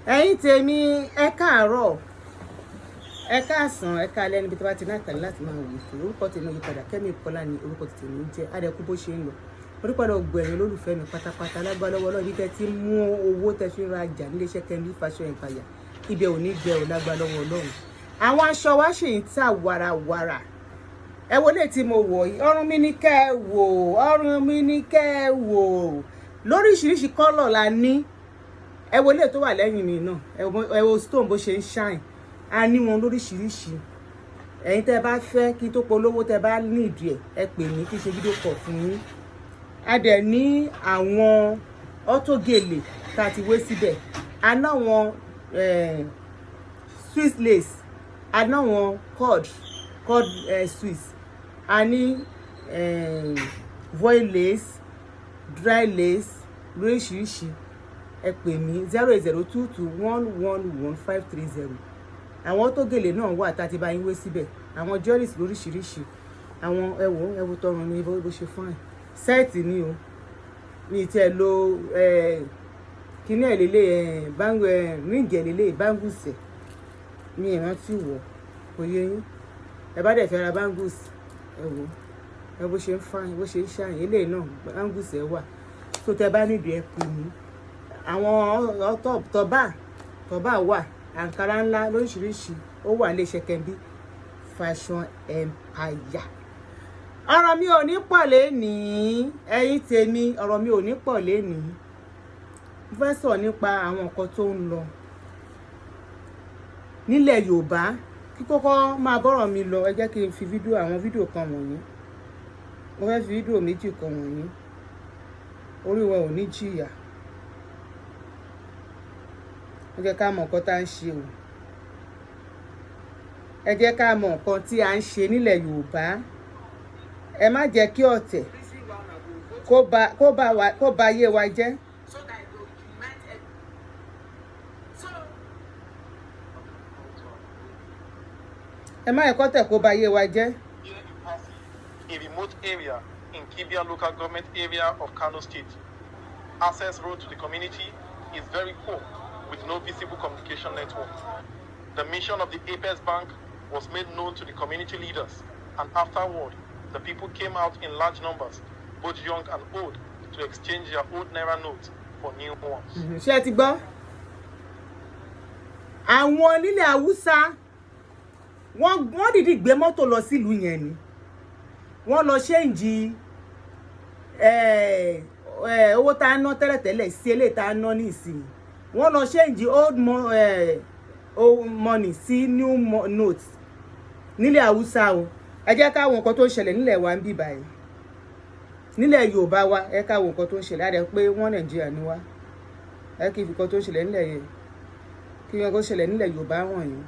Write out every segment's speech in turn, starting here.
Ẹ̀yin tèmi, ẹ káàárọ̀, ẹ káàsán, ẹ káalẹ́ níbi tí wọ́n ti ní àtàlẹ́ láti máa wò ó. Orúkọ tèmi ò yípadà, Kẹ́mi Kọ́lá ni orúkọ tèmi ń jẹ́. Adẹ́kú bó ṣe ń lọ orúkọ lọ gbẹ̀yìn olólùfẹ́ mi pátápátá lágbára lọ́wọ́ Ọlọ́run. Ibi tẹ́ ti mú owó tẹ́ fi ra jà níléeṣẹ́ Kẹ́mi Fashion Empire, ibẹ̀ ò ní gbẹ ò lágbára lọ́wọ́ Ọlọ́run. Àwọn aṣọ wa ṣì ń tà wàràwàrà. Ẹ wo lè tí mo wọ̀ yìí, ọrùn mi ní kẹ́ ẹ wò, ọrùn mi ní kẹ́ ẹ wò. Lóríṣiríṣi colour la ní. Ẹ wo lè tó wà lẹ́yìn mi náà, ẹ wo stone bó ṣe ń shine. A ní wọn lóríṣiríṣi. Ẹ̀yin tẹ́ bá fẹ́ kí n tó polówó, tẹ́ bá ní ìdí ẹ̀, ẹ pè mí kí n ṣe video call fún yín. A dẹ̀ ní àwọn auto gèlè tá a ti wé síbẹ̀, a ná wọn Swiss lace, a ná wọn cord Swiss, a ní voile lace, dry lace lóríṣiríṣi. Ẹ pè mí 08022111530. Àwọn auto gèlè náà wà tá a ti bá yín wé síbẹ̀, àwọn jewelries lóríṣiríṣi. Àwọn ẹ wò, ẹ wo tọrùn mi bó ṣe fine. Set ni o, mi tiẹ̀ lo kíní ẹ̀ lélẹ̀, bangle, ring ẹ̀ lélẹ̀, bangles ẹ̀ mi ìrántí wọ̀ kò yé yín. Ẹ bá dẹ̀ fẹ́ ra bangles, ẹ wò ẹ bó ṣe ń fine, bó ṣe ń shine. Eléyìí náà, bangles ẹ̀ wà tó tẹ bá nídìí, ẹ pè mí. Àwọn tọ́ba tọ́ba wà, àǹkárá ńlá lóríṣiríṣi ó wà ní iléeṣẹ́ Kẹ́mi Fashion Empire. Ọ̀rọ̀ mi ò ní pọ̀ lénìí, ẹ̀yin tèmi, ọ̀rọ̀ mi ò ní pọ̀ lénìí. Mo fẹ́ sọ̀rọ̀ nípa àwọn nǹkan tó ń lọ nílẹ̀ Yorùbá. Kí kọ́kọ́ máa bọ́rọ̀ mi lọ, ẹ jẹ́ kí n fi fídíò, àwọn fídíò kan wọ̀nyí. Mo fẹ́ fi fídíò méjì kan wọ̀nyí. Orí wa ò ní jìyà. Ẹ jẹ́ ká mọ̀ nǹkan tá à ń ṣe o. Ẹ jẹ́ ká mọ̀ nǹkan tí à ń ṣe nílẹ̀ Yorùbá. Ẹ má jẹ́ kí ọ̀tẹ̀ kó ba ayé wa jẹ́. So that it will unite so Ẹ má yẹ kọ́tẹ̀ kó ba ayé wa jẹ́. Here in Pasi, a remote area in Kibia Local Government Area of Kano State. Access road to the community is very poor, with no visible communication network. The mission of the Apex Bank was made known to the community leaders, and afterward, the people came out in large numbers, both young and old, to exchange their old naira notes for new ones. Ṣé ẹ ti gbọ́? Àwọn nílẹ̀ Haúsá, wọ́n dìídì gbé mọ́tò lọ sílùú yẹn ni wọ́n lọ change owó tá a ná tẹ́lẹ̀tẹ́lẹ̀ sí eléyìí tá a ná nísìnyí. Wọ́n lọ change old money sí new notes nílẹ̀ Haúsá o. Ẹ jẹ́ ká wo nǹkan tó ń ṣẹlẹ̀ nílẹ̀ wa ń bì báyìí, nílẹ̀ Yorùbá wa. Ẹ ká wo nǹkan tó ń ṣẹlẹ̀. Á dẹ̀ pé wọ́n Nàìjíríà ni wá. Ẹ kí nǹkan tó ń ṣẹlẹ̀ nílẹ̀ yẹn, kí nǹkan tó ń ṣẹlẹ̀ nílẹ̀ Yorùbá wọ̀nyí.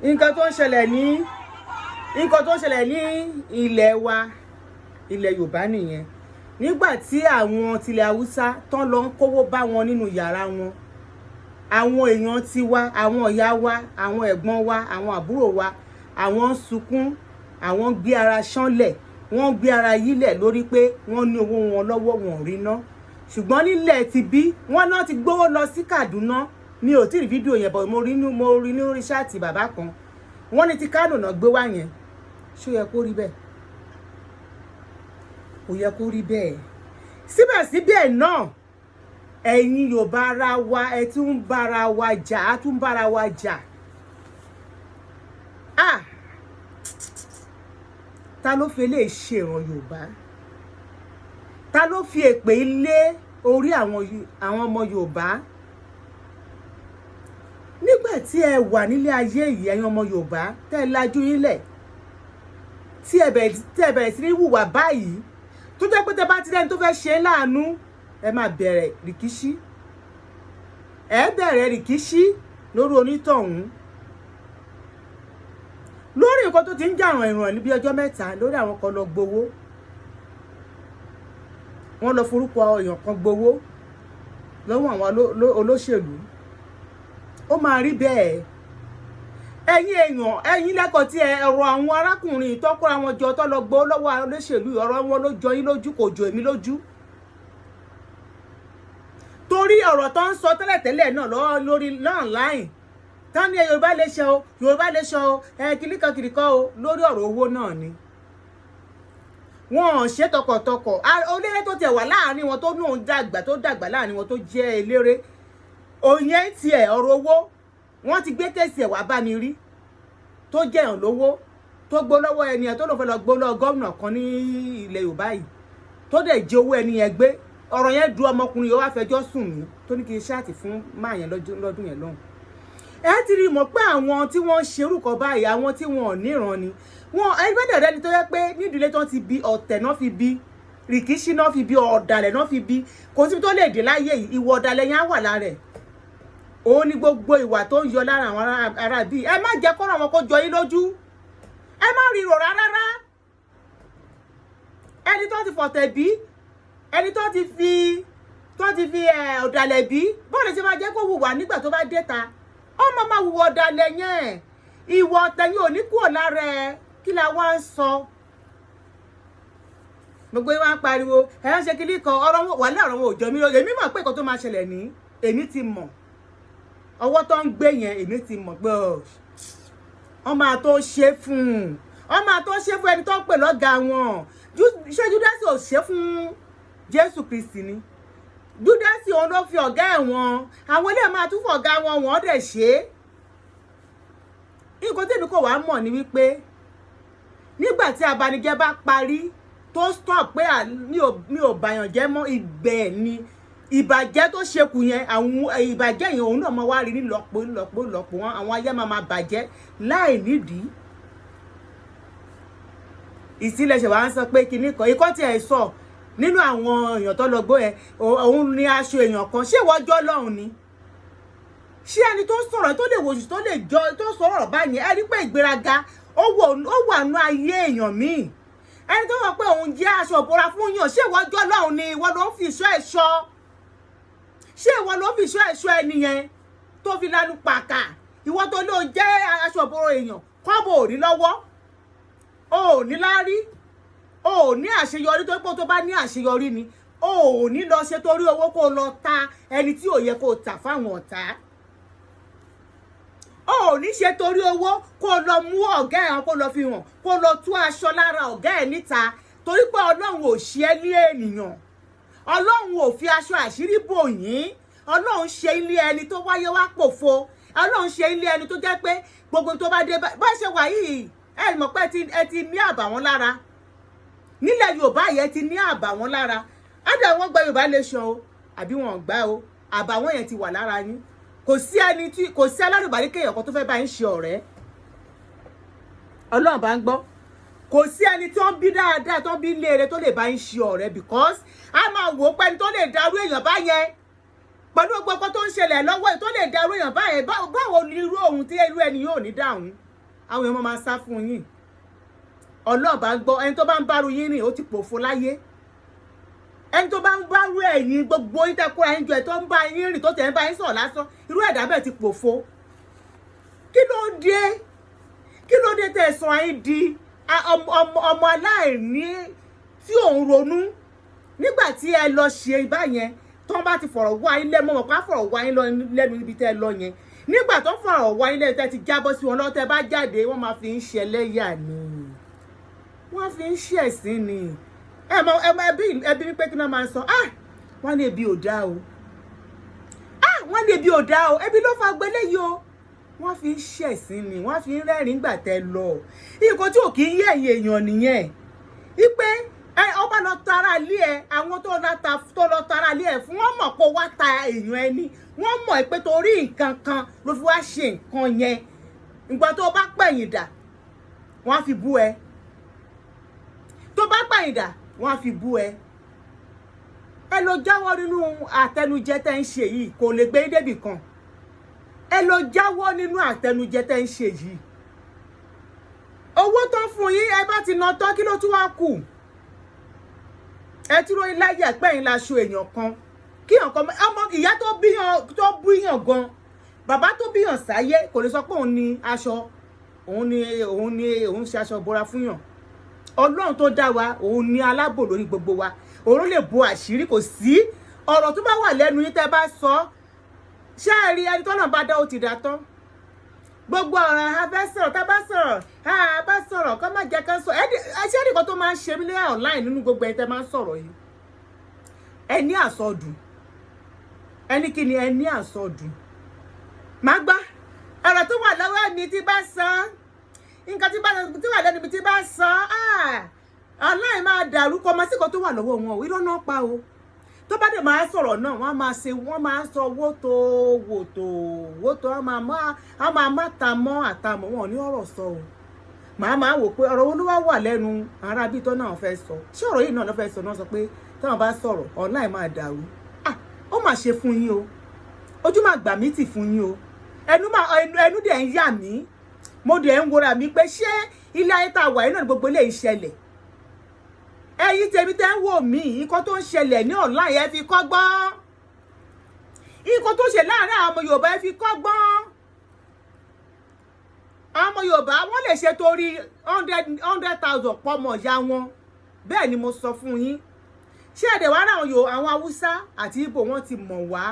Nǹkan tó ń ṣẹlẹ̀ ní ilẹ̀ wa, ilẹ̀ Yorùbá nìyẹn. Nígbà tí àwọn tilẹ̀ Haúsá tán lọ ń kówó bá wọn nínú yàrá wọn, àwọn èèyàn tiwa, àwọn ìyá wa, àwọn ẹ̀gbọ́n wa, àwọn àbúrò wa, àwọn ń sunkún, àwọn ń gbé ara ṣánlẹ̀, wọ́n ń gbé ara yílẹ̀ lórí pé wọ́n ní owó wọn lọ́wọ́, wọn ò rí ná. Ṣùgbọ́n nílẹ̀ ti bí wọ́n náà ti gbówó lọ sí Kaduna. Mi ò tí ì rí fídíò yẹn bọ̀, mo rí ní orí chat bàbá kan. Wọ́n ní ti Kánò náà gbé wá yẹn. Ṣó yẹ kó rí bẹ́ẹ̀? Kò yẹ kó rí bẹ́ẹ̀. Síbẹ̀síbẹ̀ náà, ẹ̀yin Yorùbá ara wa, ẹ tún ń bára wa jà, á tún ń bára wa jà. Ah, ta ló fi eléyìí ṣe ìran Yorùbá? Ta ló fi èpè lé orí àwọn ọmọ Yorùbá nígbà tí ẹ wà nílé ayé yìí? Ẹ̀yin ọmọ Yorùbá tẹ́ ẹ lajú yín lẹ̀, tí ẹ bẹ̀rẹ̀ sí ní hùwà báyìí, tó jẹ́ pé tẹ́ bá ti rẹ́ni tó fẹ́ ṣe é láàánú, ẹ máa bẹ̀rẹ̀ rìkíṣí, ẹ bẹ̀rẹ̀ rìkíṣí lórí onítọ̀hún, lórí Nǹkan tó ti ń jà ràn ìràn níbi ọjọ́ 3 lórí àwọn kan lọ gbowó, wọ́n lọ forúkọ èèyàn kan gbowó lọ́wọ́ àwọn olóṣèlú. Ó máa rí bẹ́ẹ̀. Ẹ̀yin èèyàn, ẹ̀yin lẹ́kọ̀ọ́ tí ẹ ọ̀rọ̀ àwọn arákùnrin tó kóra wọn jọ, tó lọ gbowó lọ́wọ́ olóṣèlú, ọ̀rọ̀ wọn ló jọ yín lójú, kò jọ èmi lójú, torí ọ̀rọ̀ tó ń sọ tẹ́lẹ̀tẹ́lẹ̀ náà lọ́wọ́ lórí online tán ní Yorùbá lè ṣe o, Yorùbá lè ṣe o, ẹ kìnnìkan kìnnìkan o, lórí ọ̀rọ̀ owó náà ni. Wọn ò ṣe tọkàntọkàn. Eléré tó tiẹ̀ wà láàrin wọn, tó náà dàgbà, tó dàgbà láàrin wọn, tó jẹ́ eléré òyìn tiẹ̀, ọ̀rọ̀ owó wọ́n ti gbé case ẹ̀ wá bá mi rí, tó jẹ̀yàn lówó, tó gbó lọ́wọ́ ẹni ẹ̀, tó lọ́ọ́ fẹ́ lọ gbó lọ́wọ́ gómìnà kan ní ilẹ̀ Yorùbá yìí, tó dẹ̀ jẹ owó ẹni yẹn gbé. Ọ̀rọ̀ yẹn du ọmọkùnrin yìí, ó wá fẹjọ́ sùn mí, tó ní kí n chat fún máa yẹn lọ́dún yẹn lọ́hùn. Ẹ ti rí mọ̀ pé àwọn tí wọ́n ń ṣerúkọ báyìí, àwọn tí wọn ò níran ni wọn. Ẹgbẹ́ dẹ̀rẹ́ ni tó yẹ pé nídìílé tó ti bí ọ̀tẹ̀ náà, fi bí rìkíṣí náà, fi bí ọ̀dàlẹ̀ náà, fi bí kò síbi tó lè dé láyé yìí, ìwọ ọ̀dàlẹ̀ yẹn á wà lára ẹ̀. Òun ni gbogbo ìwà tó ń yọ lára àwọn ará bíi. Ẹ má jẹ́ kọ́rọ̀ wọn kó jọ yín lójú, ẹ má rí rò rárá. Ẹni tó ti fọ̀tẹ̀ bí, ẹni tó ti fi ọ̀dàlẹ̀ bí, bọ́ọ̀lù ṣe máa jẹ́ kó hùwà nígbà tó bá dé ta? Ó máa hùwà ọ̀dàlẹ̀ yẹn, ìwà ọ̀tẹ̀ yẹn ò ní kúrò lára ẹ. Kí la wá ń sọ? Gbogbo yín wá ń pariwo, ẹ ń ṣe kí kan ọ̀rọ̀ wọn wà ní ọ̀rọ̀ wọn ò jọ mí lóye. Èmi mọ̀ pé nǹkan tó máa ṣẹlẹ̀ ní, èmi ti mọ̀. Ọwọ́ tó ń gbé yẹn, èmi ti mọ̀ pé wọ́n máa tó ṣe fún un, wọ́n máa tó ṣe fún ẹni tó ń pè lọ́gàá wọn. Ṣé Júdásì ò ṣe fún Jésù Kristi ni? Júdásì, òun ló fi ọ̀gá ẹ̀ wọn. Àwọn ilé máa tún fọ̀gá wọn, wọ́n dẹ̀ ṣe é. Nǹkan tí èmi kò wá mọ̀ ni wípé nígbà tí abanijẹ́ bá parí, tó stop pé mi ò bàyàn jẹ́ mọ́, ibẹ̀ ni ìbàjẹ́ tó ṣekù yẹn, àwọn ìbàjẹ́ yẹn, òun náà máa wá rí nílọ́po nílọ́po nílọ́po wọn. Àwọn ayé máa bàjẹ́ láì nídìí. Ìsílẹ̀ṣẹ̀ wàá ń sọ pé kinní kan ikọ́ tí ẹ̀ sọ nínú àwọn èèyàn tó lọ gbó ẹ, òun ní aṣọ èèyàn kan. Ṣé ìwọ jọ́ lọ́hùn ni? Ṣé ẹni tó sọ̀rọ̀, tó lè wòṣù, tó lè jọ, tó sọ̀rọ̀ báyẹn, ẹ rí pé ìgbéraga ó wà nú ayé èèyàn míì. Ẹni tó wọ pé òun jẹ́ aṣọ ìbora fún yàn, ṣé ìwọ jọ́ lọ́hùn ni? Ìwọ ló ń fi ìṣọ́ ẹ̀ṣọ́, ṣé ìwọ ló ń fi ìṣọ́ ẹ̀ṣọ́ ẹni yẹn tó fi lanu pàkà? Ìwọ tó ló jẹ́ aṣọ ìbora èèyàn, kọ́bọ̀ ò ní lọ́wọ́, o ò ní láárí, o ò ní àṣeyọrí. Tó pé tó bá ní àṣeyọrí ni, o ò ní lọ ṣe torí owó kó lọ ta ẹni tí ò yẹ kó tà fáwọn ọ̀tá. O ò ní ṣe torí owó kó lọ mú ọ̀gá ẹ̀, kó lọ fi hàn, kó lọ tú aṣọ lára ọ̀gá ẹ̀ níta, torí pé Ọlọ́run ò ṣe é ní ènìyàn. Ọlọ́run ò fi aṣọ àṣírí bò yín. Ọlọ́run ṣe ilé ẹni tó wáyé wá pòfo. Ọlọ́run ṣe ilé ẹni tó jẹ́ pé gbogbo tó bá dé bá ṣe wà yìí, ẹ mọ̀ pé ẹ ti ní àbàwọ́n lára nílẹ̀ Yorùbá yẹn, ti ní àbàwọ́n lára. Ádà wọn gba Yorùbá nation o, àbí wọn ò gbà o, àbàwọ́n yẹn ti wà lára yín. Kò sí ẹni tí kò sí alálùbárí kéèyàn kan tó fẹ́ bá yín ṣe ọ̀rẹ́. Ọlọ́run bá ń gbọ́, kò sí ẹni tó ń bí dáadáa, tó ń bí léere, tó lè bá yín ṣe ọ̀rẹ́, because a máa wò ó pé ẹni tó lè darú èèyàn báyẹn, pẹ̀lú gbogbo tó ń ṣẹlẹ̀ lọ́wọ́ ẹ̀, tó lè darú èèyàn báyẹn, báwo ni irú ohun tí irú ẹni yóò ní dáhùn? Àwọn èèyàn máa sá fún yín. Ọlọ́run bá ń gbọ́, ẹni tó bá ń bárú yín rìn, ó ti pòfo láyé. Ẹni tó bá ń bárú ẹ̀yìn gbogbo yín tẹ́kọ̀ọ́ yín jọ ẹ̀, tó ń bá yín rìn, tó tẹ̀ ń bá yín sọ̀rọ̀ lásán, irú ẹ̀dá bẹ́ẹ̀ ti pòfo. Kí ló dé? Kí ló dé tẹ̀ sọ ayé di ọmọ aláìní tí òun ronú nígbà tí ẹ lọ ṣe báyẹn? Tó ń bá ti fọ̀rọ̀ wá yín lẹ́nu mọ̀, pa fọ̀rọ̀ wá yín lẹ́nu níbi tẹ́ ẹ lọ yẹn, nígbà tó fọ̀rọ̀ wá yín lẹ́nu, tẹ́ ti jábọ́ sí wọn lọ́wọ́, tẹ́ bá jáde, wọ́n máa fi ń ṣẹlẹ́yà ni, wọ́n fi ń ṣẹ̀sín ni. Ẹ mọ, ẹ mọ ẹbí ẹbí wípé kí wọ́n máa sọ, ah, wọ́n ní ebi ò dá o, ah, wọ́n ní ebi ò dá o, ebi ló fa gbélé yìí o. Wọ́n fi ń ṣẹ̀sín ni, wọ́n fi ń rẹ́rìn-ín gbà tẹ́ lọ. Nǹkan tí ò kì í yé ẹ̀yìn èèyàn nìyẹn, wípé ẹ ọba lọ tara ilé ẹ, àwọn tó lọ ta, tó lọ tara ilé ẹ fún, wọn mọ̀ pé wá ta èèyàn ẹni. Wọ́n mọ̀ pé torí nǹkan kan ló fi wá ṣe nǹkan yẹn. Ìgbà tó bá pẹ̀yìn dà, wọ́n á fi bú ẹ. Tó bá pẹ̀yìn dà, wọ́n á fi bú ẹ. Ẹ lọ jáwọ́ nínú àtẹnujẹ tẹ́ ń ṣe yìí, kò lè gbé débì kan. Ẹ lọ jáwọ́ nínú àtẹnujẹ tẹ́ ń ṣe yìí. Owó fún yín. Ẹ bá ti nà tán, kí ló tún wá kù? Ẹ tí ròyìn láyé pẹ́yìn laṣọ èèyàn kan kí ọ̀kan ọmọ ìyá tó bíyàn, tó bíyàn gan, bàbá tó bíyàn sáyé, kò lè sọ pé òun ní aṣọ, òun ní òun ṣe aṣọ bora fún yàn. Ọlọ́run tó dá wa, òun ní alábò lórí gbogbo wa, òun ló lè bo àṣírí. Kò sí ọ̀rọ̀ tó bá wà lẹ́nu yín tẹ́ bá sọ. Ṣé ẹ rí ẹni tọ́nà bá dá, ó ti dá tán. Gbogbo ọ̀rọ̀ a fẹ́ sọ̀rọ̀, tá a bá sọ̀rọ̀, a bá sọ̀rọ̀ kọ́ má jẹ́ ká sọ. Ẹ ṣé nìkan tó máa ń ṣe mí ní online nínú gbogbo ẹni tẹ́ máa ń sọ̀rọ̀ yìí, ẹ ní àsọdùn. Ẹni kí ni ẹ ní àsọdùn? Má gbá ọ̀rọ̀ tó wà lọ́wọ́ mi tí bá sọ, nǹkan tí bá tí wà lẹ́nu mi tí bá sọ, online máa dàrú. Kọ́ ọmọ síkọ̀ tó wà lọ́wọ́ wọn ò irọ́ náà pa o. Tó bá dẹ̀ máa sọ̀rọ̀ náà, wọ́n máa ṣe, wọ́n máa sọ wótò wòtò wótò, wọ́n máa má ta mọ́ àtàmọ́. Wọn ò ní ọ̀rọ̀ sọ o. Màá máa wò pé ọ̀rọ̀ wo ló wá wà lẹ́nu ará bí tó náà fẹ́ sọ. Ṣé ọ̀rọ̀ yìí náà ló fẹ́ sọ náà, sọ pé táwọn bá sọ̀rọ̀, online máa dàrú? Ah, ó mà ṣe fún yín o. Ojú máa gbà mí tì fún yín o. Ẹnu máa ẹnu dẹ̀ ń yà mí. Mo dẹ̀ ń wora mi pé ṣé ilé ayé tá a wà yìí náà ni gbogbo eléyìí ṣẹlẹ̀? Ẹ̀yin tèmi tẹ́ ń wò mí, nǹkan tó ń ṣẹlẹ̀ ní online, ẹ fi kọ́gbọ́n. Nǹkan tó ṣe láàárín àwọn ọmọ Yorùbá, ẹ fi kọ́gbọ́n. Àwọn ọmọ Yorùbá, wọ́n lè ṣe torí hundred hundred thousand pọ́mọ ìyá wọn. Bẹ́ẹ̀ ni mo sọ fún yín. Ṣé ẹ̀dẹ̀ wá ráwọn yo àwọn Haúsá àti Ìgbò, wọ́n ti mọ̀ wá,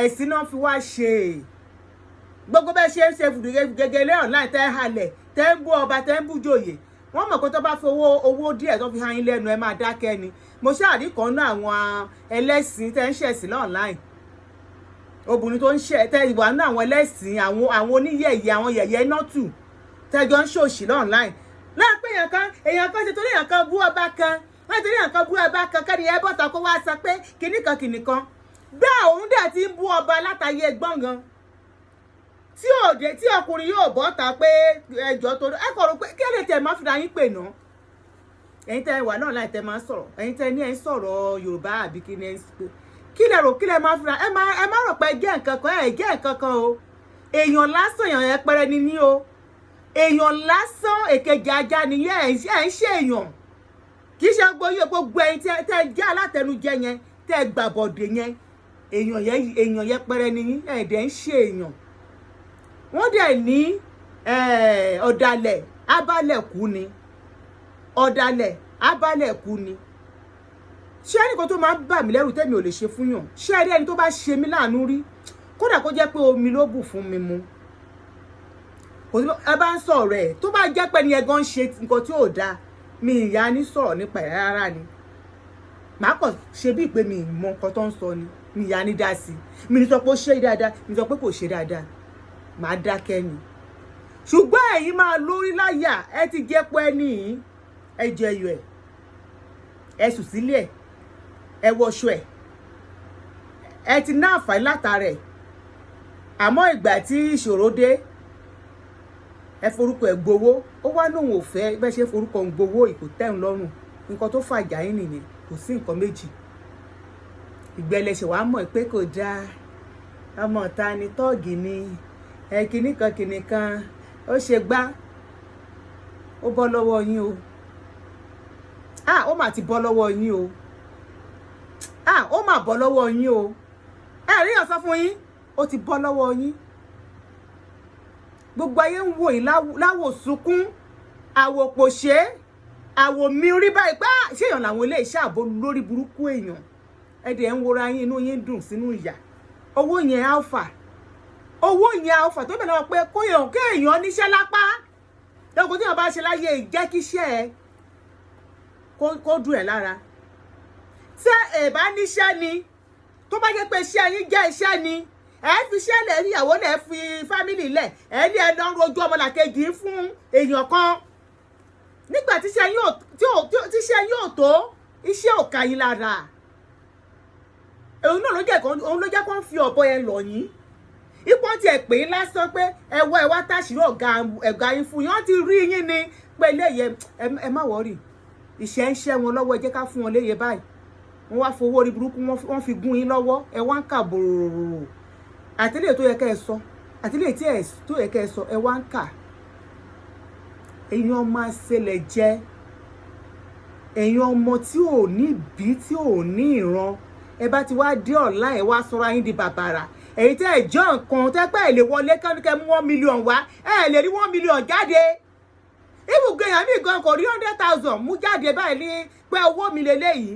ẹ̀sìn náà fi wá ṣe. Gbogbo bẹ́ẹ̀ ṣe ń ṣe gẹ́gẹ́ lé online, tẹ́ ń halẹ̀, tẹ́ ń bú ọba, tẹ́ ń bú jòyè, wọ́n mọ̀ pé tó bá fi owó díẹ̀ tó fi hàn yín lẹ́nu, ẹ máa dákẹ́ ni. Mo ṣáàrí kan náà, àwọn ẹlẹ́sìn tẹ́ ń ṣẹ̀sìn online, obìnrin tó ń ṣe tẹ́ ìwà náà, àwọn ẹlẹ́sìn, àwọn oníyẹ̀yẹ̀, àwọn yẹ̀yẹ́ nọ́tù tẹ́jọ́ ń ṣòṣì online láàpẹ́. Èèyàn kan ṣe torí èèyàn kan bú ọba kan, wọ́n torí èèyàn kan bú ọba kan, kẹ́ni ẹ bọ́ta kó wá sọ pé kinní kan kinní kan. Bẹ́ẹ̀ òun dẹ̀ ti ń bú ọba látàyè gbọ̀ngàn tí òde tí ọkùnrin yóò bọ́ta pé ẹjọ́ tó ẹ kọ̀ rò pé kí ẹ lè tẹ̀ máa fi ra yín pè ná. Ẹ̀yin tẹ́ wà náà láì tẹ́ máa ń sọ̀rọ̀, ẹ̀yin tẹ́ ní ẹ̀ ń sọ̀rọ̀ Yorùbá àbí kí ni ẹ̀ ń pè, kí lẹ rò, kí lẹ máa fi ra? Ẹ má rò pé jẹ́ nǹkan kan. Ẹ jẹ́ nǹkan kan o. Èèyàn lásán, èèyàn yẹpẹrẹ ni ní o. Èèyàn lásán, èkejì ajá ni ẹ. Ẹ ń ṣe èèyàn, kì í ṣe gbogbo ẹ̀yin tẹ́ jẹ́ alátẹnujẹ yẹn, tẹ́ gbàbọ̀dè yẹn. Èèyàn yẹpẹrẹ ni yín. Ẹ̀ dẹ̀ ń ṣe èèyàn. Wọ́n dẹ̀ ní ọ̀dàlẹ̀ abálẹ̀ kú ni, ọ̀dàlẹ̀ abálẹ̀ kú ni. Ṣé ẹnìkan tó máa ń bà mí lẹ́rù tẹ́mi ò lè ṣe fún yàn? Ṣé ẹ rí ẹni tó bá ṣe mí láàánú rí, kódà kó jẹ́ pé omi ló bù fún mi mu, kò sí. Ẹ bá ń sọ̀rọ̀ ẹ̀, tó bá jẹ́ pé ẹni ẹ gan ṣe nǹkan tí ò dáa, mi ìyá ní sọ̀rọ̀ nípa ẹ̀ rárá ni. Màá kàn ṣe bíi pé mi mọ nǹkan tó ń sọ ni. Mi ìyá ní dá sí i. Mi ní sọ pé ó ṣe dáadáa, mi sọ pé kò ṣe dáadáa, màá dákẹ́ ni. Ṣùgbọ́n ẹ̀yin máa lórí láyà. Ẹ ti jẹ́ pé ẹni yìí, ẹ jẹ ẹyọ ẹ, ẹ sùn sílẹ̀, ẹ wọṣọ ẹ, ẹ ti ná àǹfààní látara ẹ. Àmọ́ ìgbà tí ìṣòro dé, ẹ forúkọ ẹ gbowó. Ó wá lóun ò fẹ́ bẹ́ẹ̀ ṣe forúkọ ń gbowó, ìkò tẹ́hún lọ́rùn. Nǹkan tó fàjà yín nìyẹn, kò sí nǹkan méjì. Ìgbẹ́lẹ̀ṣẹ̀ wàá mọ̀ pé kò dáa. Ọmọ ta ni tọ́ọ̀gì ni ẹ, kinní kan kinní kan, ó ṣe gbá, ó bọ́ lọ́wọ́ yín o. Ah, ó mà ti bọ́ lọ́wọ́ yín o. Ah, ó mà bọ́ lọ́wọ́ yín o. Ẹ rí yàn sọ fún yín, ó ti bọ́ lọ́wọ́ yín. Gbogbo ayé ń wò yín láwò sunkún, àwòpòṣé, àwò mi rí báyìí pé ṣé èèyàn làwọn ilé iṣẹ́ àbò lórí burúkú èèyàn. Ẹ dẹ̀ ń wora yín, inú yín dùn sínú ìyà. Owó yẹn alpha, owó yẹn alpha tó bẹ̀rẹ̀ lọ́wọ́ pé kó yàn kéèyàn níṣẹ́ lápá lọ́kùn tí wọ́n bá ṣe láyé, jẹ́ kíṣẹ́ ẹ kó dùn ẹ̀ lára. Tí ẹ bá níṣẹ́ ni, tó bá jẹ́ pé iṣẹ́ yín jẹ́ iṣẹ́ ni, ẹ fi iṣẹ́ lẹ̀, ìyàwó lẹ̀, fi family lẹ̀, ẹ ní ẹ lọ ń rojú ọmọlàkejì fún èèyàn kan nígbà tíṣẹ́ yín ò tó, iṣẹ́ ò ká yín lára. Òun náà ló jẹ́, òun ló jẹ́ kó ń fi ọ̀bọ yẹn lọ̀ yín. Ipò tiẹ̀ pé lásán pé ẹ wá táṣìírí ọ̀gá yín fún yín. Wọ́n ti rí yín ni pé eléyẹ, ẹ má worry, ìṣẹ́ ń ṣẹ́ wọn lọ́wọ́, ẹ jẹ́ ká fún wọn léye báyìí. Wọ́n wá fowó orí burúkú, wọ́n fi gún yín lọ́wọ́. Ẹ wá ń kà bòròrò àtìlẹ́yìn tó yẹ kẹ́ ẹ sọ, àtìlẹ́yìn tí ẹ tó yẹ kẹ́ ẹ sọ, ẹ wá ń kà. Ẹ̀yin ọmọ àṣẹlẹ̀ jẹ́, ẹ̀yin ọmọ tí ò ní bí, tí ò ní ìran. Ẹ bá ti wá dé ọ̀la, ẹ̀ wá sọ̀rọ̀ ayín di bàbàrà. Èyí tẹ́ ẹ̀ jọ́ nǹkan tẹ́ pẹ́ ẹ̀ lè wọlé kẹ́nikẹ́ mú 1 million wá, ẹ̀ lè rí 1 million jáde. Ibùgbé èèyàn mi gan kò rí 100,000 mú jáde báyìí ní pé owó mi lélẹ́yìí.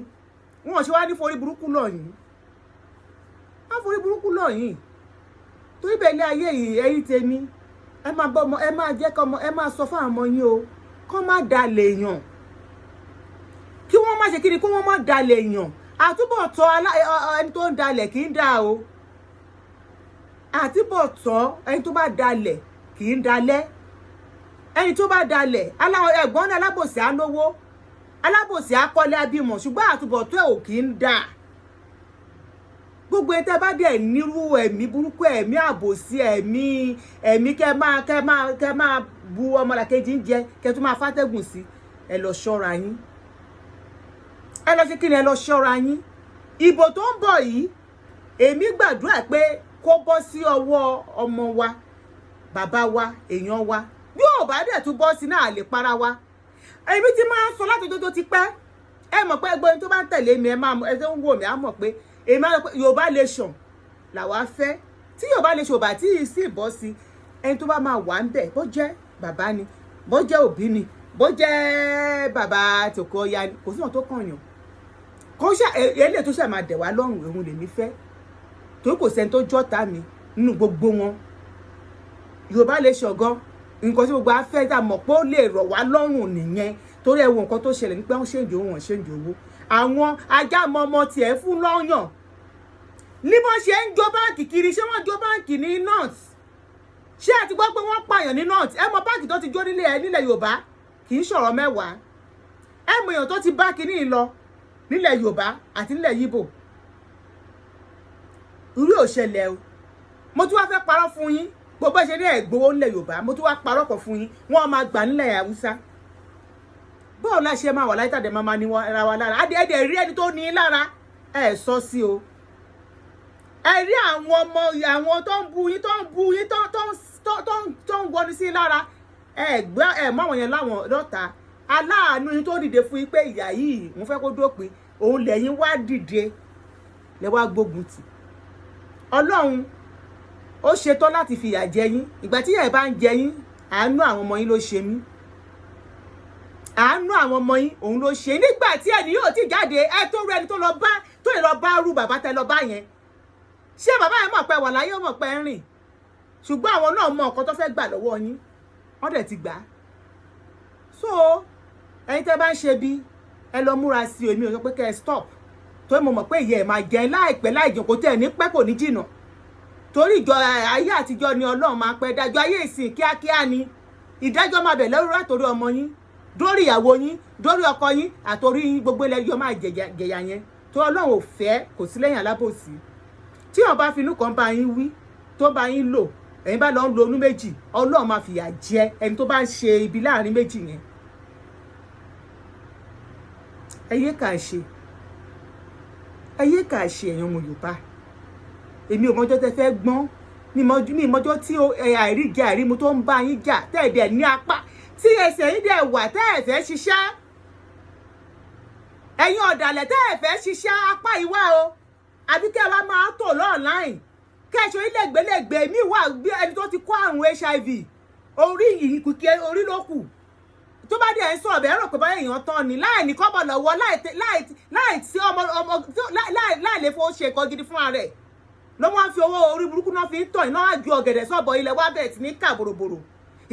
Wọn ò ṣe wá ní forí burúkú lọ yìí, wọ́n forí burúkú lọ yìí torí bẹ́ẹ̀. Ilé ayé yìí, ẹ̀yin tèmi, ẹ máa bọ́ ọmọ, ẹ máa jẹ́ kọ́ ọmọ, ẹ máa sọ fún àwọn ọmọ yín o, kọ́ má dalẹ̀ èèyàn, kí wọ́n má ṣe kí ni, kí wọ́n má dalẹ̀ èèyàn. Àtúbọ̀tán ẹni tó ń dalẹ̀ kì í dá o. Àtúbọ̀tán ẹni tó bá dalẹ̀ kì í dalẹ̀. Ẹni tó bá dalẹ̀, aláwọ̀ ẹ̀gbọ́n ní alábòsí á lówó, alábòsí á kọ́lé, abímọ, ṣùgbọ́n àtúbọ̀tán ẹ̀ ò kì í dà. Gbogbo ẹ tẹ́ bá dẹ̀ nírú ẹ̀mí burúkú, ẹ̀mí àbòsí, ẹ̀mí kẹ́ máa bu ọmọlàkejì ń jẹ, kẹ́ tún máa fàtẹ́gùn sí, ẹ lọ ṣọ́ra yín. Ẹ lọ ṣe kí ni? Ẹ lọ ṣọ́ra yín. Ìbò tó ń bọ̀ yìí, èmi gbàdúrà pé kó bọ́ sí ọwọ́ ọmọ wa, bàbá wa, èèyàn wa. Bí ò bá dẹ̀ tún bọ́ sí náà, lè para wa. Èmi ti máa ń sọ láti tó ti pẹ́. Ẹ mọ̀ pé ẹgbẹ́ tó bá ń tẹ̀lé mi, ẹ máa ẹ tó ń wò mí á mọ̀ pé èmi máa ń sọ pé Yorùbá Nation làwa fẹ́. Tí Yorùbá Nation ò bá tí ì sí bọ́ sí, ẹni tó bá máa wà ń bẹ̀, bó jẹ́ bàbá ni, bó jẹ́ òbí ni, bó jẹ́ bàbá tòkó ọya ni, kò sí ọ̀n tó kàn yàn kó ṣe eléyìí tó ṣe máa dẹ̀ wá lọ́rùn. Òun lèmi fẹ́, torí kò sẹ́ni tó jọ́ta mi nínú gbogbo wọn. Yorùbá Nation gan, nǹkan tí gbogbo afẹ́ dà mọ̀ pé ó lè rọ̀ wá lọ́rùn nìyẹn. Torí ẹ wo nǹkan tó ṣẹlẹ̀ nípa wọ́n change owó, wọ́n change owó. Àwọn ajá mọmọ tiẹ̀ fún lọ́yàn ní bọ́n ṣe ń jó báǹkì kiri. Ṣé wọ́n jó báǹkì ní north? Ṣé ẹ ti gbọ́ pé wọ́n pààyàn ní north? Ẹ mọ báǹkì tó ti jó nílẹ̀ nílẹ̀ Yorùbá, kì í ṣọ̀rọ̀ mẹ́wàá. Ẹ mọ èèyàn tó ti bá kinní lọ nílẹ̀ Yorùbá àti nílẹ̀ Yíbò. Irú ò ṣẹlẹ̀ o. Mo tún wá fẹ́ parọ́ fún yín. Gbogbo ṣe ní ẹ̀gbowó nílẹ̀ Yorùbá, mo tún wá parọ́ pọ̀ fún yín. Wọ́n máa gbà nílẹ̀ Haúsá. Báwo la ṣe máa wà láyé tàdé máa ní ra wa lára? Adé ẹ̀dẹ̀ rí ẹni tó ní í lára, ẹ̀ sọ sí o. Ẹ rí àwọn ọmọ àwọn tó ń bu yín, tó ń bu yín, tó ń wọni sí lára. Ẹ gbọ́, ẹ mọ àwọn yẹn láwọn lọ́ta. Aláàánú yín tó dìde fún yín pé ìyà yìí òun fẹ́ kó dópin, òun lẹ́yìn wá dìde, lẹ́ wá gbógun tì. Ọlọ́run ó ṣetán láti fìyà jẹ yín. Ìgbà tí ìyà bá ń jẹ yín, àánú àwọn ọmọ yín ló ṣe mí. Àánú àwọn ọmọ yín òun ló ṣe. Nígbà tí ẹni yóò ti jáde, ẹ tó rẹ ẹni tó lọ bá, tó lè lọ bá rú bàbá tẹ lọ bá yẹn. Ṣé bàbá yẹn mọ̀ pé wà láyé? Ó mọ̀ pé ń rìn, ṣùgbọ́n àwọn náà mọ nǹkan tó fẹ́ gbà lọ́wọ́ yín, wọ́n dẹ̀ ti gbà á. So ẹ̀yin tẹ́ bá ń ṣe bí, ẹ lọ múra sí o. Èmi ò sọ pé kẹ́ ẹ stop, torí mo mọ̀ pé ìyá ẹ̀ máa jẹ láìpẹ́ láì jìn, kò tẹ̀ ní pẹ́, kò ní jìnà. Torí ìjọ ayé àtijọ́ ni Ọlọ́run máa pẹ́ dájọ́. Ayé ìsìn, kíákíá ni ìdájọ́ máa bẹ̀ lórí, àtòrí ọmọ yín, dórí ìyàwó yín, dórí ọkọ yín, àtòrí yín. Gbogbo ilẹ̀ yọ máa jẹ̀yà yẹn tó Ọlọ́run ò fẹ́. Kò sí lẹ́yìn alábòsí. Tí wọn bá finú kan bá yín wí, tó bá yín lò, ẹ̀yin bá lọ ń lo onú méjì, Ọlọ́run máa fìyà jẹ ẹni tó bá ń ṣe ibi láàrin méjì yẹn. Ẹ yé kà ṣe, ẹ yé kà ṣe. Ẹ̀yin ọmọ Yorùbá, èmi ò mọjọ́ tẹ fẹ́ gbọ́n mi mọjọ́ tí àìrí jẹ àìrímu tó ń bá yín jà, tẹ́ ẹ̀ dẹ̀ ní apá, tí ẹsẹ̀ yín dẹ̀ wà, tẹ́ ẹ̀ fẹ́ ṣiṣẹ́. Ẹ̀yin ọ̀dàlẹ̀, tẹ́ ẹ̀ fẹ́ ṣiṣẹ́, apá ìwá o, àbí kẹ́ ẹ wá máa tò l'online, kẹ́ ẹ ṣe orílẹ̀-ègbèlégbè mi wà bí ẹni tó ti kó àrùn HIV. Orí yìí kìkì orí ló kù tó bá dẹ̀ ń sọ ọ̀bẹ, rò pé báyìí èèyàn tán ni, láì ní kọ́bọ̀ lọ́wọ́, láì tí ọmọ ọmọ láì lè fowó ṣe nǹkan gidi fúnra rẹ̀, ló wọ́n fi owó orí burúkú náà fi ń tọ̀ iná ju ọ̀gẹ̀dẹ̀ sọ̀bọ̀ ilẹ̀ wá bẹ̀rẹ̀ sí ní kà bòròbòrò.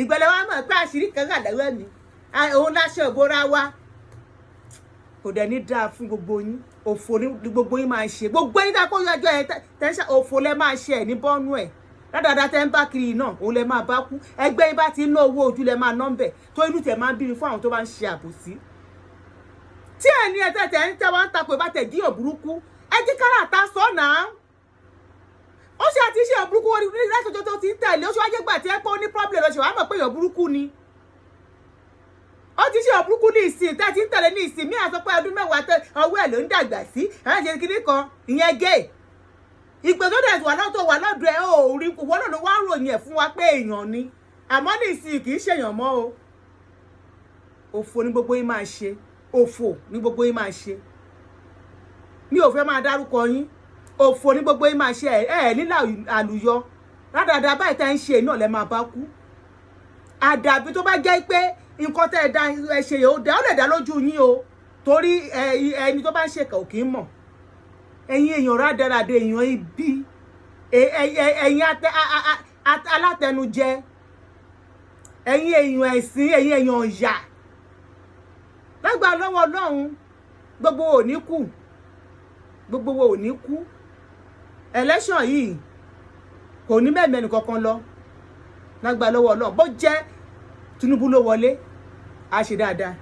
Ìgbẹ̀lẹ̀ wa mọ̀ pé àṣírí kan kà lẹ́wọ́ mi, òun láṣẹ ìbora wa. Kò dẹ̀ ní dáa fún gbogbo yín. Òfò ní gbogbo yín máa ṣe. Gbogbo yín dákó yọjọ́ ẹ tẹ́ńṣà, òfò lẹ máa ṣe. Ẹ̀ ní bọ́nú ẹ̀ dáadáa tẹ́ ń bá kiri náà, òun lẹ máa bá kú. Ẹgbẹ́ yín bá ti ń ná owó, ojú lẹ máa ná ń bẹ̀. Tó inú tẹ̀ máa ń bí mi fún àwọn tó bá ń ṣe àbòsí tí ẹ̀ ní ẹ̀ tẹ̀ ń tẹ́ wá ń takò ìbá tẹ̀ jíyàn burúkú. Ẹ jí kára ta sọ náà. Ó ṣe àti ṣe burúkú wọn ní láti ọjọ́ tó ti ń tẹ̀lé. Ó ṣe wájú gbà tí ẹ pé ó ní problem lọ ṣe wàá mọ̀ pé èèyàn burúkú ni. Ó ti ṣe burúkú ní ìsìn tẹ́ ti ń tẹ̀lé ní ìsìn mí àsọ pé ọdún 10 tẹ ọwọ́ ẹ̀ ló ń dàgbà sí ẹ̀ ṣe kinní kan. Ìyẹn gay ìpè tó dẹ̀ wà lọ́tọ̀ wà lọ́dọ̀ ẹ̀, ó rí wọ́n náà ló wá ròyìn ẹ̀ fún wa pé èèyàn ni. Àmọ́ ní ìsìn kì í ṣèyàn mọ́ o. Òfò ní gbogbo yín máa ṣe, òfò ní gbogbo yín máa ṣe. Mi ò fẹ́ máa dárúkọ yín. Òfò ní gbogbo yín máa ṣe. Ẹ ẹ nílà àlùyọ rádàdà báyìí tẹ́ ń ṣe náà lẹ́ máa bá kú. Àdàbí tó bá jẹ́ pé nǹkan tẹ́ ẹ dá ẹ ṣe yìí, ó dá, ó lè dá lójú yín o, torí ẹni tó bá ń ṣèkà ò kì í mọ̀. Ẹ̀yin èèyàn rádaràdà, èèyàn ibi, ẹ̀yin alátẹnujẹ, ẹ̀yin èèyàn ẹ̀sìn, ẹ̀yin èèyàn ìyà, lágbára lọ́wọ́ Ọlọ́run, gbogbo ò ní kú, gbogbo wo ò ní kú. Election yìí kò ní mẹ́mẹ́ni kankan lọ lágbára lọ́wọ́ Ọlọ́run. Bó jẹ́ Tinubu ló wọlé, a ṣe dáadáa.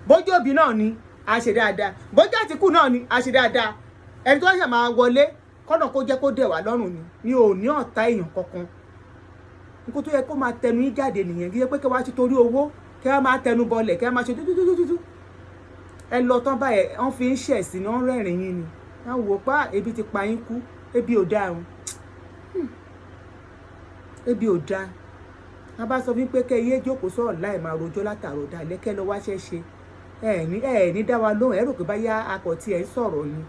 Bójú Òbí náà ni, a ṣe dáadáa. Bójú Àtìkù náà ni, a ṣe dáadáa. Ẹni tó ṣe máa wọlé, kọ́nà kó jẹ́ kó dẹ̀ wá lọ́rùn ni. Mi ò ní ọ̀tá èèyàn kankan. Nǹkan tó yẹ kó máa tẹnu yín jáde nìyẹn. Kí ẹ pé kí wàá ti torí owó kí wàá máa tẹnu bọlẹ̀, kí wàá máa ṣe dúdúdúdúdú. Ẹ lọ tán báyẹn, wọ́n fi ń ṣẹ̀sìn ní, wọ́n rẹ́rìn yín ni. Wọ́n wò pa ebi ti pa yín kú. Ebi ò dáa o, ebi ò dáa. Wọ́n bá sọ fún pé kẹ́ ẹ yé jókòó sọ̀rọ̀ láì máa rojọ́ látàrọ̀ dalẹ́, kẹ́ lọ wáṣẹ́ ṣe. Ẹ ní dá wa lóhùn. Ẹ rò pé báyà akọ̀ tí ẹ ń sọ̀rọ̀ ni.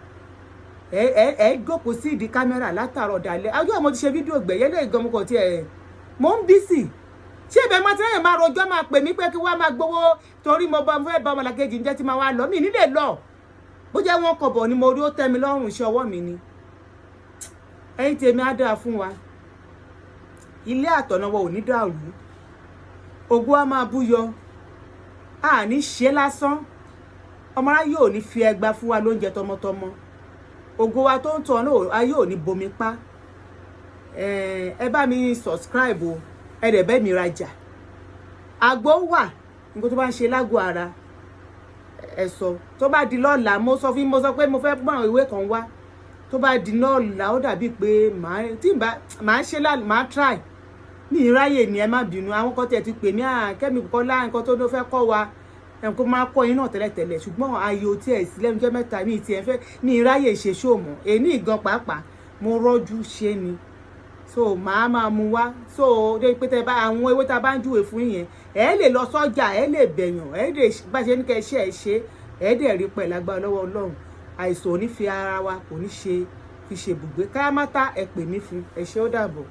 Ẹ jókòó sí ìdí kámẹ́rà látàrọ̀ dalẹ́. Ọjọ́ mo ti ṣe fídíò gbẹ̀yẹ́ lè gan, mo kàn tí ẹ mo ń busy. Ṣé ibẹ̀ máa ti rẹ́yìn máa rojọ́, máa pè mí pé kí wọ́n máa gbowó torí mo bá fẹ́ bá ọmọlàkejì ń jẹ́ tí máa wá lọ mí nílé lọ. Bó jẹ́ wọn kọ̀bọ̀ ni mo rí, ó tẹ́ mi lọ́rùn, iṣẹ́ ọwọ́ mi ni. Ẹ̀yin tèmi, á dáa fún wa. Ilé àtọ̀nà wa ò ní dàrú, ògo á máa búyọ, a ní ṣe lásán. Ọmọ aráyé ò ní fi ẹgba fún wa lóúnjẹ tọmọtọmọ. Ògo wa tó ń tọ̀ náà, ayé ò ní bomi pa. Ẹ bá mi subscribe o, ẹ dẹ̀ bẹ́ mi rajà. Àgbo wà, nǹkan tó bá ń ṣe lágọ̀ọ́ ara, ẹ sọ. Tó bá di lọ́la, mo sọ fún, mo sọ pé mo fẹ́ gbọ́n àwọn ìwé kan wá. Tó bá di lọ́la, ó dàbí pé màá tí n bá màá ṣe lá, màá try. Mi ì ráyè ní, ẹ má bínú. Àwọn kan tẹ̀ ti pè mí à, Kẹ́mi Bùkọ́lá, nǹkan tó ló fẹ́ kọ́ wa, ẹ̀ kó máa kọ́ yín náà tẹ́lẹ̀tẹ́lẹ̀, ṣùgbọ́n ààyè ò tiẹ̀ sí lẹ́nu jẹ́ mẹ́ta. Mi tiẹ̀ fẹ́, mi ì ráyè ṣe ṣó mọ́. Èní ìgan pàápàá mo rọ́jú ṣe ni, so màá máa mú wá. So dé pé tẹ bá àwọn ewé tá a bá ń júwe fún yẹn, ẹ lè lọ sọ́jà, ẹ lè bẹ̀yàn, ẹ lè bá ṣe ní kẹ́ ṣe, ẹ ṣe, ẹ dẹ̀ rí pẹ̀ lágbára lọ́wọ́ Ọlọ́run. Àìsàn ò ní fi ara wa, kò ní ṣe fi ṣèbùgbé. Káyámátá, ẹ pè mí fún ẹ ṣé. Ó dàbọ̀.